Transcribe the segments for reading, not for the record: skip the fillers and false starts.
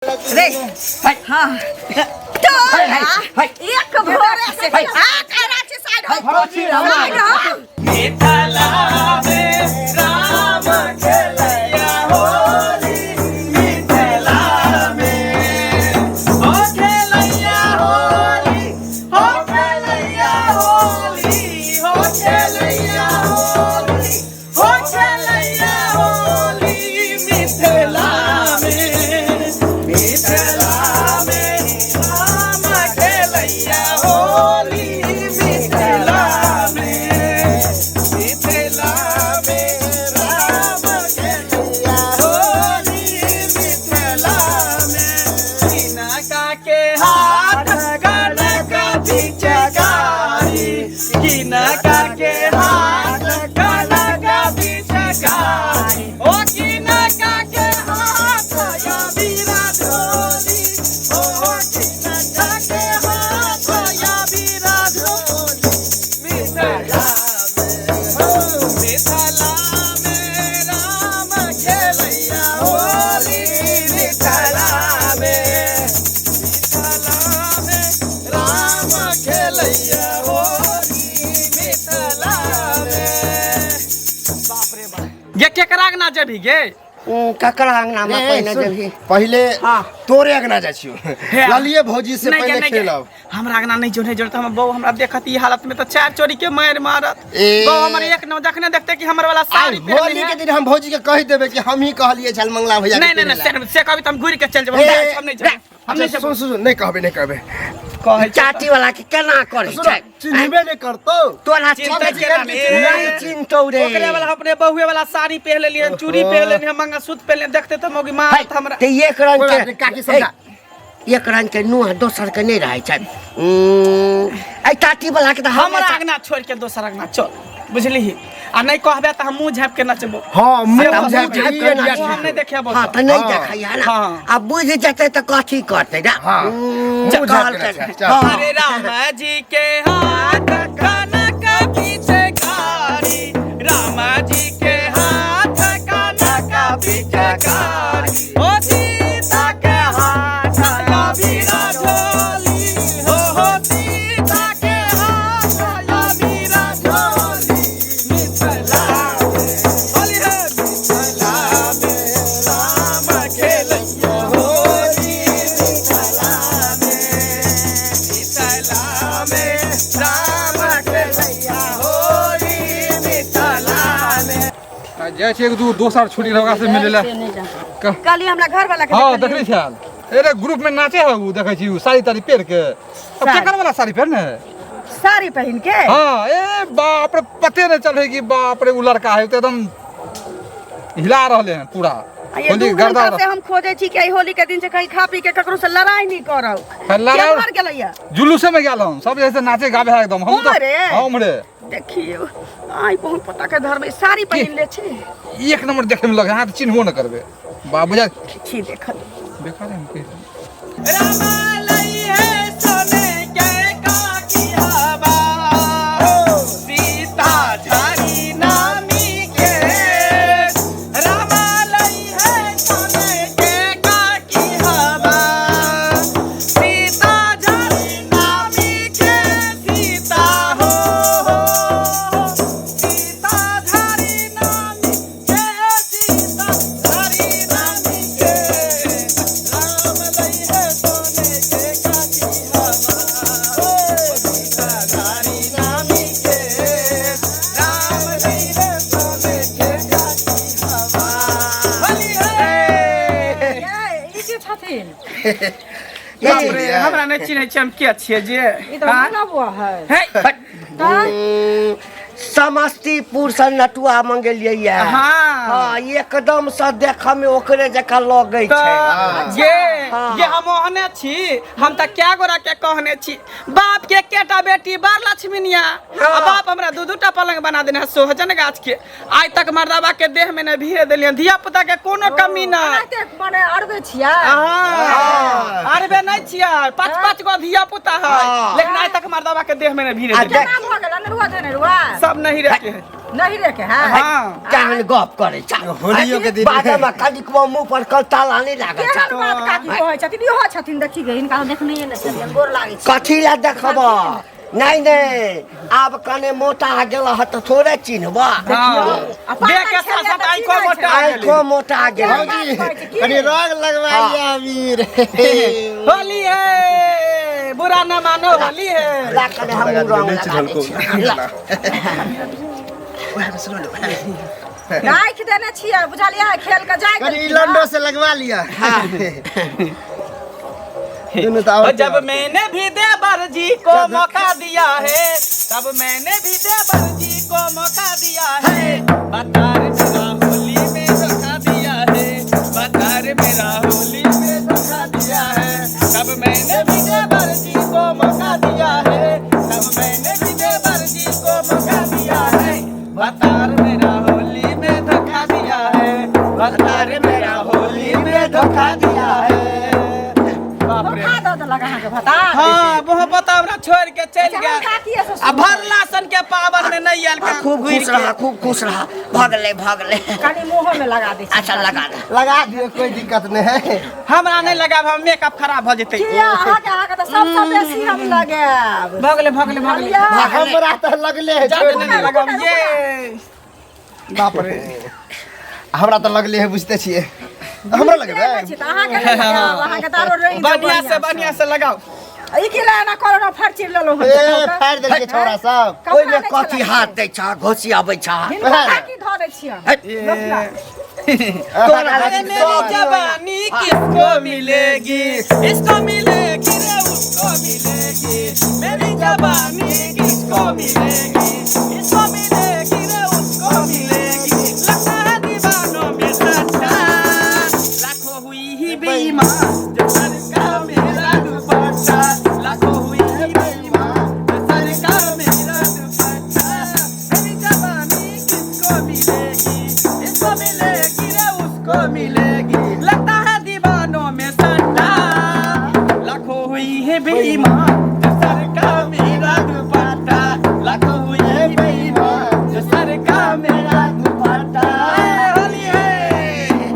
रे हाँ तो एक भोरे से आ करा छी साइड हो साइड हो। मिथिला में राम खेलैया होली, मिथिला में हो खेलैया होली, हो खेलैया होली, हो खेलैया होली, हो खेलैया होली, मिथिला में, मिथिला में राम खेलैया होली, मिथिला में, मिथिला में राम खेलैया होली, मिथिला में। किनका के हाथ कनक पिचकारी, किनका के हाथ कनक पिचकारी, ओ किनका के हाथ अबीरा ढोली, ओ किनका के हाथ अबीरा ढोली, मिथिला में हो, मिथिला में राम खेलैया होली, मिथिला में, मिथिला में राम खेलैया होली, मिथिला में। बाप रे बाप, गे केकरा अंगना जेबही गे? ककरा अंगना में ए, पहिने सुन, जेबही? पहिले हाँ। तोरे अंगना जाइ छियौ। हे। ललिए भौजी से नहीं गे, पहिले नहीं गे। खेलब। हमरा अंगना नहीं जो, नहीं जो, तो हमर बहू हमरा देखत ई हालत में तो चार चोरी के मार मारत। ए। बहू हमर एक नौ जखने देखते कि हमर वाला आ साड़ी होली पहनले के है। दिन हम भौजी के कहि देबै कि हम ही कहलिए झलमंगला भैया के नहीं नहीं नहीं, पहिरे ला। से कभी तो हम घुर के चल जेबै। ए, हम नहीं जेबै, हम नहीं अच्छा, जेबै। सुन सुन, नहीं कहबै, नहीं कहबै। कहै छै चाटी वाला के केना करै सुन, छै? चिन्हबे नहीं करतौ। तोरा चिन्हतै चिन्ह केना रे? नहीं चिन्हतौ रे। ओकरे वाला अपने बहुए वाला साड़ी पहन लेलिए, चूड़ी पहन लेलिए, मंगलसूत्र पहन लेलिए, देखते तो मौगी मारत हमरा। ते एक रंग कोई के बात नहीं, काकी समझा। ए, एक रंग के नुआ दोसर के नहीं रहै छै। एहि टाटी वाला के तऽ हमरा अंगना छोड़ के दोसर अंगना चल, बुझलिही? आ नहीं कहबे तऽ हम मुंह झाँप के नचबो। हाँ, मुंह से झाँप के मुंह ई झाँप के एरिया नचबो। हम नहीं देखेबो। हाँ तऽ नहीं हाँ। देखैया ना। हाँ। आ बुझि जेतै तऽ कथी करतै ना? हाँ। मुंह झाँप के कहलकै। नचै, चल। हाँ। अरे राम जी के हाथ कनक पिचकारी, राम जी के हाथ कनक पिचकारी, ओ सीता के हाथ अबीरा ढोली, हो हो सीता के हाथ अबीरा ढोली, मिथिला में होली है, मिथिला में राम खेलैया होली, मिथिला में, मिथिला में राम खेलैया होली, मिथिला में। जाइ छी एक दू दोसर छोटी रहगा से मिले ला। कहली हमरा घर वाला के। हाँ। देखली। देखली छल अरे ग्रुप में नाचे है उ, देखै छी उ साड़ी ताड़ी पहिर के। अब साड़ी। केकर वाला साड़ी पहिरने है? साड़ी पहिन के। हाँ, ए बाप रे, पते नहीं चले कि बाप रे उ लड़का है, उ तो एकदम हिला रहले हैं पूरा। आ ये होली दू गर्दा घंटा से हम खोजे छी कि एहि होली के दिन से कहीं खा पी के ककरो से लड़ाई नहीं करब। हाँ, लड़ाई- केम्हर गेलैया? जुलूसे में गेल हम सब, जैसे नाचे गावे है एकदम हम तो। उम्हरे? हाँ, उम्हरे। देखियो आई बहुत पता के धरबै, साड़ी पहिन ले छै। एक नंबर देखे में लगे, हाथ चिन्हबो न करबे बाबू जा। छी देखल। बेकार है हम कहि। राम लई है सोने के काकी हवा, हो सीता झारी नामी के, राम लई है सोने के काकी हवा, सीता झारी नामी के, सीता हो हो, सीता झारी नामी के, सीता झारी नामी के, राम लई है सोने के काकी हवा, हो सीता झारी नामी के, राम लई है सोने के काकी हवा। होली है। ई के छथिन? बाप रे, हमरा नहीं चिन्है छी हम के छियै जे? ई तऽ हाँ? हमरा बुआ है। हे, समस्तीपुर से नटुआ मंगेलियै ये। हाँ। हाँ, एकदम से देखऽ में ओकरे जकाँ लगै तऽ छै। ये हाँ। ये हम ओहने छी, हम तऽ क्या गोरा के कहने छी, बाप के एकेटा बेटी बड़ लक्ष्मीनिया। आ बाप हमरा दू दूटा पलंग बना देने है सोहजन गाछ के, आइ तक मर्दाबा के देह में नहीं भीड़ देलियन, धिया पुता के कोनो कमी ना। एनाहिते मने अरबे छियै? हाँ, अरबे नहीं छियै, पाँच पाँच गो धिया पुता है, हाँ। लेकिन आइ तक मर्दाबा के देह में नहीं भीड़ आ देलियन। केना भऽ गेल अनरुआ धनरुआ? सब नहीं रहते हैं। नहीं रे के है। हाँ। केहन गप करै छ होलियो के दिन। बादमे कनिकबो मुँह पर कल ताला नहि लागल छ। केहन बात काकी कहै छथिन, इहो छथिन, देखी गे हिनका हम देखने नहि छलियनि, गोर लागै छी। कथी लए देखब? नहीं नहीं, आब कने मोटा गेल ह तऽ थोड़े चिन्हब। हाँ। देख के साथ साथ आँखो मोटा गेलै। आँखो मोटा गेल। भौजी कनी रंग लगवाइए अबीर। होली है, बुरा न मानो, होली है। ला कने हमहूँ रंग लगा दै छी। ला। राखि देने छियै, बुझलियै, खेल के जाय कनी लंडो से लगवा लिया। दुनू तो और जब मैंने भी देवर जी को मौका दिया है, तब मैंने भी देवर जी को मौका दिया है, बतार मेरा होली में धोखा दिया है, बतार मेरा होली में धोखा दिया है। तब मैंने भी देवर जी को मौका दिया है, तब मैंने भी देवर जी को मौका दिया है, बतार मेरा होली में धोखा दिया है, बतार मेरा होली में धोखा दिया है। बाप रे। धोखा दऽ देलक अहाँके भतार। हाँ, बहुत पता हमरा छोड़ के चलि अच्छा, गेल। हम काकिए से आ भरला सन के पावन में नहीं आयल के खूब घुरि खुश के। रहा, खूब खुश रहा। भऽ गेलै, भऽ गेलै। कनी मुँहो में लगा दै छी। अच्छा लगा दे। लगा दियो, कोई दिक्कत नहीं है। हमरा नहीं लगाब, हम मेकअप खराब भऽ जेतै। किया अहाँके तऽ सबसँ बेसी हम लगायब। भऽ गेलै, भऽ गेलै, भऽ गेलै। हमरा तऽ लगले है, जादे छोड़ नहीं दियौ। लगाब ये। बाप रे, हमरा तऽ लगले है, बुझते छियै हमरा लगबे। छी तऽ अहाँके नहि लगायब, अहाँके तऽ आरो रंग बढ़िया से, बढ़िया से लगाओ। ई की ला एना कोरोना फर्ची लेलहुँ हन? ए फाड़ि देलकै छौड़ा सब। ओहिमे कथी हाथ दै छ, घोसी अबै छ? हिनका काकी धऽ दै छियनि। तोरा अरे मेरी जवानी किसको मिलेगी, इसको मिलेगी रे उसको मिलेगी, मेरी जवानी किसको मिलेगी, इसको मिलेगी रे उसको मिलेगी, लगता है दीवानों में सट्टा, लाखों हुई ही बेईमान जो सर का मेरा दुपट्टा, लाखों हुई ही बेईमान जो सर का मेरा दुपट्टा, मेरी जवानी किसको मिलेगी, इसको मिलेगी रे उसको मिलेगी, लगता है दीवानों में सट्टा, लाखों हुई है बेईमान जो सर का मेरा दुपट्टा, लाखों हुई है बेईमान जो सर का मेरा दुपट्टा। ए, होली है,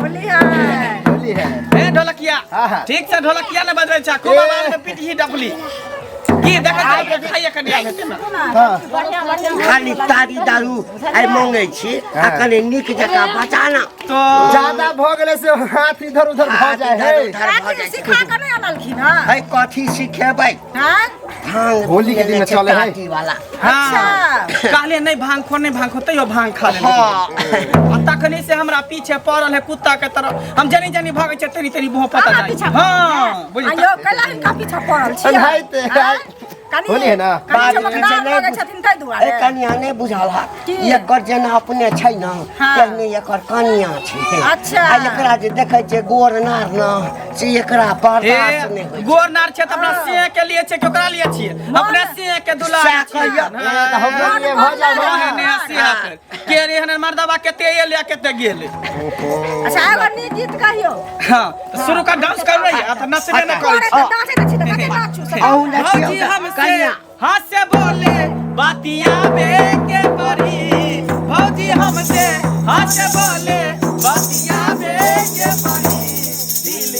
होली है। होली है। ए ढोलकिया, हाँ, हाँ। ठीक से ढोलकिया ने बजबै छै, खूब आवाज में पीट ही डपली की देखै छै, खाइए कनी आबै छै ना। बढ़िया बढ़िया। खाली तारी दारू आइ मंगै छी आ कनि नीक जकाँ बचाना। तो ज्यादा भऽ गेलै से हाथ इधर उधर भऽ जाइ है। इधर उधर भऽ काकी जाइ छै। सिखा कऽ नहि अनलखिन हँ? है कथी सिखेबै? हँ? भांग होली के दिन में पियने छै चलै है। टाटी वाला। हाँ, कहले नहीं भांग खो, नहीं भांग खो, तैयो भांग खा लेने। हाँ। आ तखनी से हमरा पीछे पड़ल है कुत्ता के तरह, हम जनी जनी भागै छै तनी तनी मुँह पता अहाँ जाइ। पीछा हाँ, बुझ। आयो कैला हिनका पीछा पड़ल छियै? एनाहिते। हँ? कनी होली है ना? कनी बात चमकदार छै, लगै छथिन ताहि दुआरे। ए कनिया नहि बुझल है की? एकर जेना अपने छै ने हाँ। तेहने एकर कनिया छै। अच्छा। आ एकरा जे देखै छियै गोर नार न से एकरा बर्दाश्त नहि होइ छै। गोर नार छै तऽ अपना सिंह के लिए छै कि ओकरा लिए छियै? अपने सिंह के दुलार सएह छियै। कहियौ। हाँ। तऽ हमरो लिए भऽ जाउ ना। एहने सिंह के एहन मर्दबा कते एलै आ कते गेलै। अच्छा, एगो नीक गीत कहियौ। हाँ, तऽ शुरू कर, डांस कर रही आ तऽ नचबे नहि करै करे छी। तऽ नाचै तऽ छी तऽ कते नाचू से। अहूँ नचियौ भौजी तऽ हमसे कनिया। हाथ से बोले बातिया बे के परी, भौजी हमसे हाथ से बोले बातिया बे के परी, दिल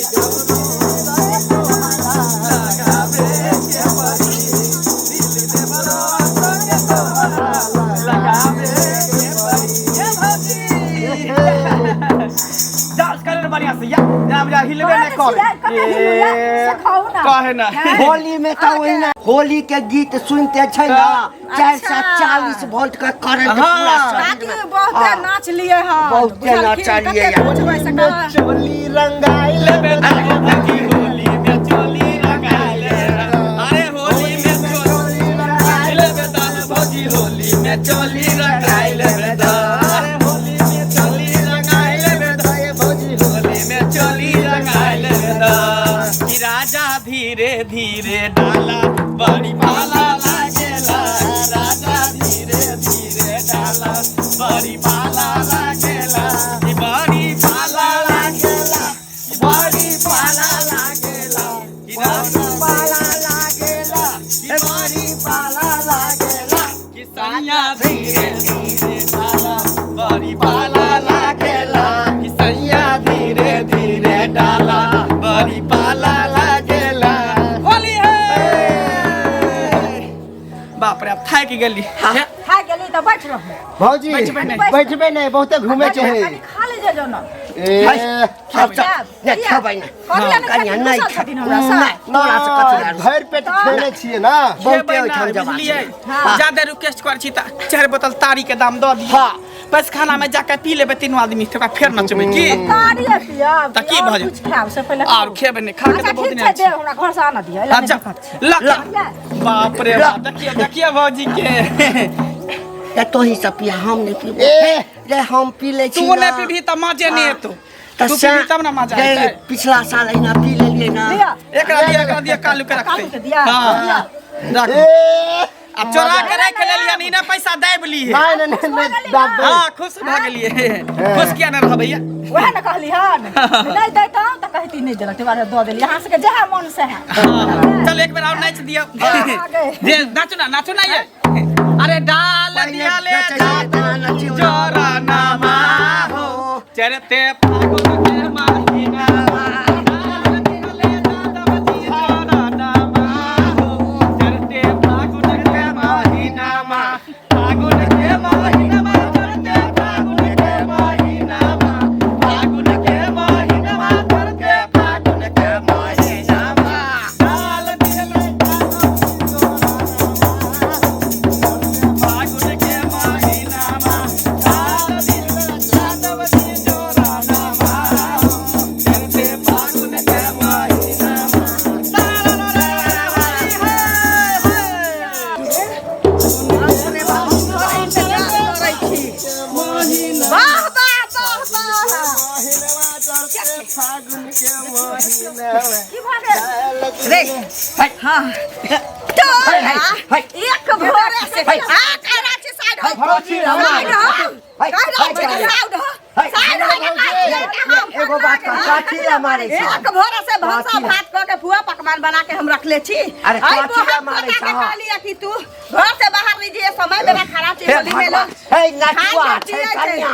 लगावे के परी, दिल देवरो संगे तोहरा लगावे के परी। ये भौजी डांस करे बढ़िया से, या जा जा हिलबे करै नहि तऽ करे। छियै, कते हिलू यै, सिखाउ ना। कहे ना। होली में तऽ ओहिना होली के गीत सुनते छै ने 440 वोल्ट के करंट पूरा हाँ। शरीर काकी में। बहुते हाँ। नाच लिए हन। बहुते बुझलखिन, नाचलियै कते हन। पूछबै से कहाँ। चोली रंगाइल। भौजी होली में चोली रंगाइले, अरे होली में चोली रंगाइले बेटा, भौजी होली में चोली रंगाइले बेटा, अरे होली में चोली रंगाइले बेटा, भौजी होली में चोली रंगाइले बेटा। कि राजा धीरे धीरे डाला बड़ी पाला लागेला, राजा धीरे धीरे डाला बड़ी पाला लागेला, ई बड़ी पाला लागेला, बड़ी पाला लागेला, ई बड़ी पाला लागेला, ई बड़ी पाला लागेला। कि सैया धीरे धीरे डाला आब थाकि गेली। खा गेली तऽ बैठ रहू। भौजी बैठबै नहि। बैठबै नहि, बहुते घूमे छै। कनि खा ले जो न। ए चल चल, नहि खेबै नहि। कथी लए नहि कनिया छथिन? नहि रुसल छथिन हमरा सँ? नहि, तोरा से कथी लए रुसल? भरि पेट खेने छियै ना। बहुते खेबै ओहिठाम नहि, जमा बुझलियै? छै। जादे रिक्वेस्ट करै छी तऽ 4 बोतल तारी के दाम दऽ दियौ। हाँ। पैसखाना में जाके पी लेबै तीनू आदमी, तकर बाद फेर नचबै की? तारी पियब तऽ की आओर भऽ जेतै? कुछ खायब से पहिले आओर कहू। खेबै नहि, खा के अच्छा तऽ बहुत ठीक दिन छै, दे हमरा घर से आनऽ दिअ, एला नहि अच्छा दिक्कत छै। लऽ बाप रे बाप, देखियौ देखियौ भौजी के। तऽ तोही सब पिया, हम नहि पीबै। ए रे हम पी लै छी तू ना। नहि पीबही तऽ मजे नहि एतौ। तऽ तू सएह- पीबही तब ने मजा रे, एतै। पिछला साल अहिना पी लेलियै ना। दिअ। एकरा दिअ, एकरा दिअ, कालू के रखतै। कालू के दिअ, हाँ। दिअ। रख। ए आब चोरा के राखि लेलियै, ई ने पैसा दाबि ली। नहि नहि नहि नहि दाब दे। हाँ खुश भऽ गेलियै। खुश किया नहि रहबै ये? वएह ने कहली हन, नहि दैतहुँ तऽ कहती नहि देलक, ताहि दुआरे दऽ देली। अहाँ सबके जएह मन सएह। हाँ, चल एक बेर और नाच दियौ। गे। जे नाचू ना, नाचू ना ये। अरे डाल दिया ले जोरा नामा हो चरते फागुन के महीना, डाल दिया ले दादा जी जोरा नामा हो चरते फागुन के महीना मा, फागुन के महीना मा, चरते फागुन के महीना मा, फागुन के महीना मा, चरते फागुन के महीना मा, डाल दिया ले दादा फागुन के महीना मा, डाल दिया जादव जी जोरा नामा हो चरते फागुन के महीना मा। वाह वाह वाह वाह, फागुन के महीना की भऽ गेल रे? हाँ तोरा एक भोरे से आ करा छी साइड हो, साइड हो, कह रहल छी साइड हो, साइड हो। एगो बात कह, कथी लए मारै छै? एक भोरे से भनसा कथी लए? भात कऽ के पुआ पकवान बना के हम रखले छी। अरे आई कथी लए बोहा मारै पोता के छह? कहलियै कि तू घर से बाहर नहीं जइए, समय बेरा खराब छै, हे होली में भगवान, लोग हे नटुआ खाइ छै छै, पियै छै। कनिया।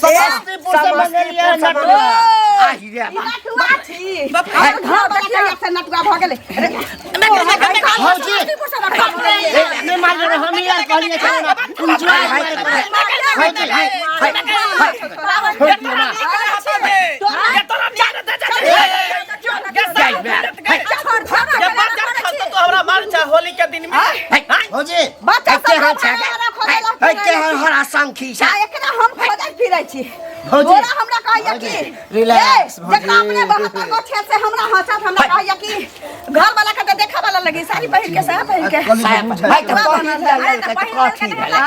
समस्तीपुर से मंगेलियै समस्तीपुर से नटुआ। मंगेलियै। आहि रे ई बा। नटुआ छी। हमर घर वाला कहिया से नटुआ भऽ गेलै? अरे, भौजी। समस्तीपुर से नटुआ भऽ गेलै। नहि मारलियै रे, हम ही आर कहलियै छलै ना। एन्जॉय भौजी, छोड़ि दियौ ना। हमरा मार छै होली के दिन में। भौजी बच्चा हे सब केहन छै? हे केहन हरा शंखी छै? आ एकरा हम खोजै फिरै छी। भौजी। तोरा हमरा कहैया कि रिलैक्स, ए, जकरा भौजी। अपने 72 गो छै से हमरा हंसत, हमरा कहैया कि घर वाला के तऽ देखा वाला लगी साड़ी पहिर के, साया पहिर के। साया पर- हे तऽ पहिर लेलकै तऽ कथी भेलै?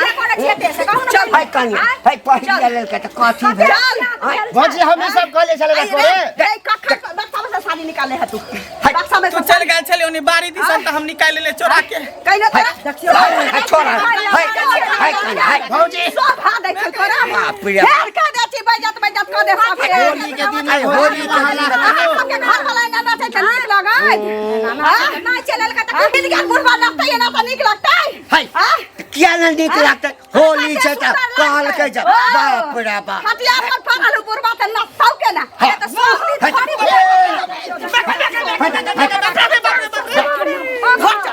हे कनिया, हे पहिर लेलकै तऽ कथी भेलै? चल। भौजी हम ई सब कहलियै छलै ना रे, तोरे। रे, कखन बक्सा में से साड़ी निकाले है तू? बक्सा में तू से चल गेल छली ओनी बारी दिसन तऽ हम निकालि लेले चोरा के। कहिनो तोरा देखियौ, हे छोड़ा, हे हे कनिया, हे भौजी शोभा दै छै तोरा। बाप रे। फेर कह दै छी बैजत बैजत कह दे सबके। होली के दिन अरे होली के दिन अहाँ सबके घर वाला एना नाचै छै नीक लगै? हाँ? नाचै मिल गेल बुढ़वा नाचतै एना तऽ नीक लगतै? है हाँ? किया नहि नीक लागतै? होली छै तऽ कहलकै जे बाप रे बाप। हटिया पर पड़ल हूँ बुढ़वा तऽ नाचतौ केना? हाँ। तऽ सोहनी थोड़ी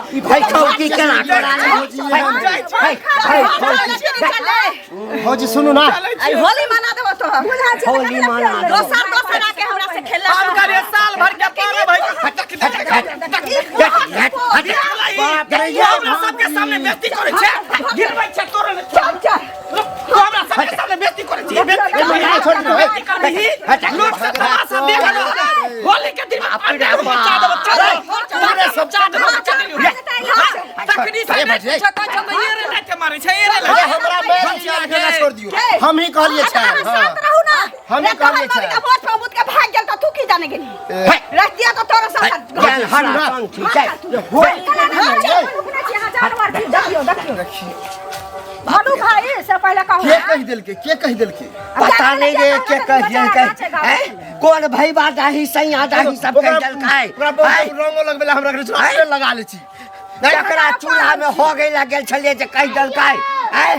ई भाई ठौकी केना करा है? है है ठौकी। भौजी सुनू ना। आई होली मना देबो तो होली मना देबो। दोसर दोसर आके हमरा से खेलला। हम करे साल भर के पर्व है। बाप रे तू हमरा सबके सामने बेइज्जती करै छै, गिरबै छै तोरे ने। चल चल। तू हमरा सबके सामने बेइज्जती करै छै, बेइज्जती ए, करै छोड़ दियौ, हे। बेइज्जती करबिही, लोक सब तमाशा देख रहल है। होली के दिन में पार्टी मचा देबो, चल पूरे सब चा देबो, मचा देबो। तखनी से अरे भौजी, छै कहै छै तऽ ये रे लाइट के मारै छै, ये रे अरे लाइट। हमरा मैर छियै, अकेला छोड़ दियौ। हम ही कहलियै छै। अहाँ हाँ। शांत रहू ना। हम रे, कहलियै तोहर छै। मम्मी के बोझ पर मुद के भाग गेल तऽ तू की जाने गेली? रतिया तऽ तोरा साथ केहन हरा शंखी छै? होली के दिन है, ए। देखियौ देखियौ भालू भाई से पहिले कहू। के कहि देलकै? के कहि देलकै? पता नहीं रे के कह देलकै। हैं? कोन भैबा दाही सैया दाही सब कह ओकरा देलकै? ओकरा बहुत हैं? रंगो लगबेला हमरा कहे छै, लगा लै छी। जकरा चूल्हा में हो गई गेल छलियै जे कहि देलकै। हैं?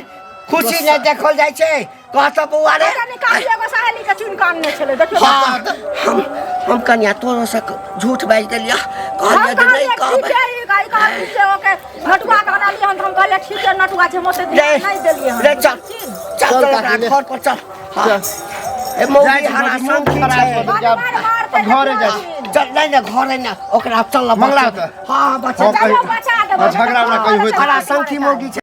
खुशी नहि देखल जाइ छै। कहत बौआ रे। निकाली एगो सहेली के चुन के आनने छलै, देखियौ। हाँ, हम कनिया तोरो से झूठ बाजि देलियै, कहलियै जे नहि कहबै। घटुआ के अनलियै हन तऽ हम कहलियै कहले ठीक है नटुआ छै, हम ओते ध्यान नहि देलियै हन। रे चल चल चल चल काकी, ले। घर पर चल। हाँ। चल। ए मौगी जाइ छी, हरा भौजी, मोन समखी खराब छै। भऽ गेल, जाब। मार मारतै घरे जाइ छी। चल नहीं ना घर ना ओकरा चल मंगला होतै। हाँ बच्चा हाँ, चलो बचा देबै। झगड़ा उगड़ा कहीं होइत हरा संखी मौगी छै।